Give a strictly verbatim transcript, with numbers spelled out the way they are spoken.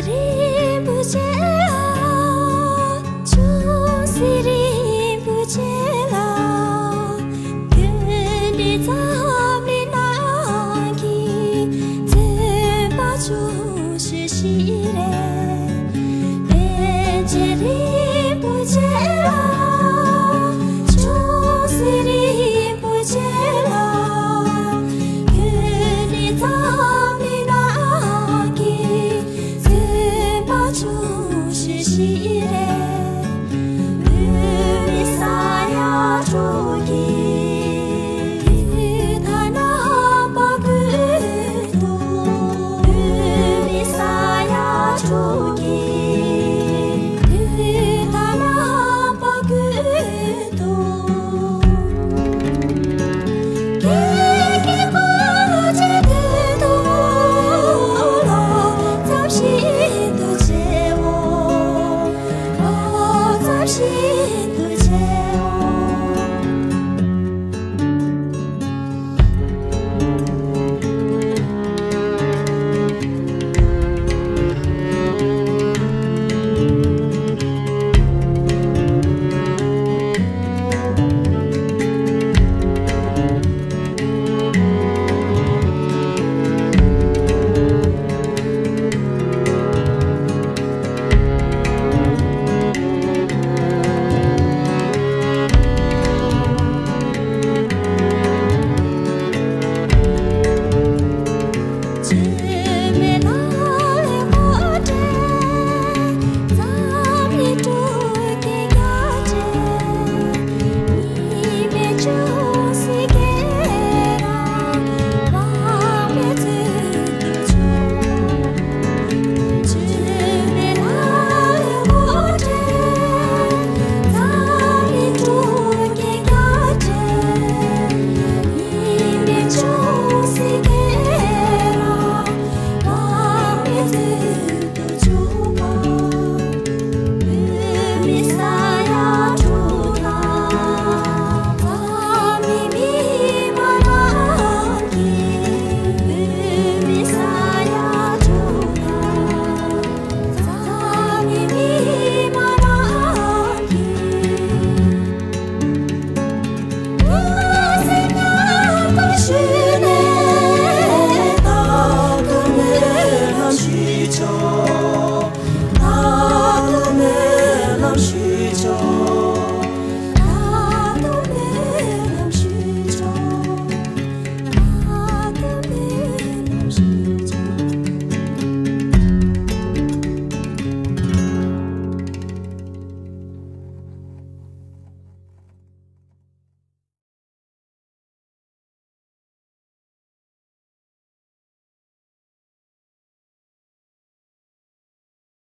རིན་པོ་ཆེ་ལ། ཆོས་སྲིད་རིན་པོ་ཆེ་ལ། ཀུན་ནས་འཛམ་གླིང་ནང་གི། བཙུན་པ་ཆོས་ཞུ་ཞིག་རེད། པཎ་ཆེན་རིན་པོ་ཆེ་ལ། ཆོས་སྲིད་རིན་པོ་ཆེ་ལ། ཀུན་ནས་འཛམ་གླིང་ནང་གི། བཙུན་པ་ཆོས་ཞུ་ཞིག་རེད། འོད་མའི་ས་ཡ་དྲུག་གི། ཡུལ་ཐ་ན་པ་ཀུན་ཏུ། འོད་མའི་ས་ཡ་དྲུག་